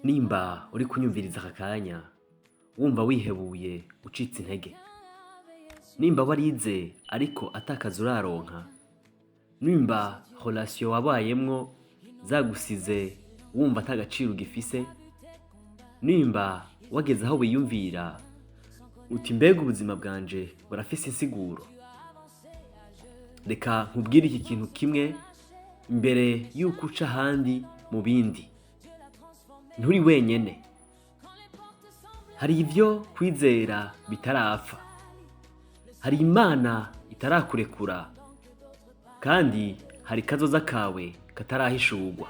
Nimba uri kunyumviriza aka kanya wumva wihebuye, ucitse intege, nimba warize ariko atakazi uraronka, nimba relation wabayemwo zagusize wumva atagaciro ugifise, nimba wageze aho wiyumvira uti: "Mbega ubuzima bwanje burafise insiguro?" Reka nkubwire iki kintu kimwe mbere yuko uca ahandi mu bindi: nturi wenyene. Hari ivyo kwizera bitarapfa, hari Imana itarakurekura, kandi hari kazoza kawe katarahishurwa.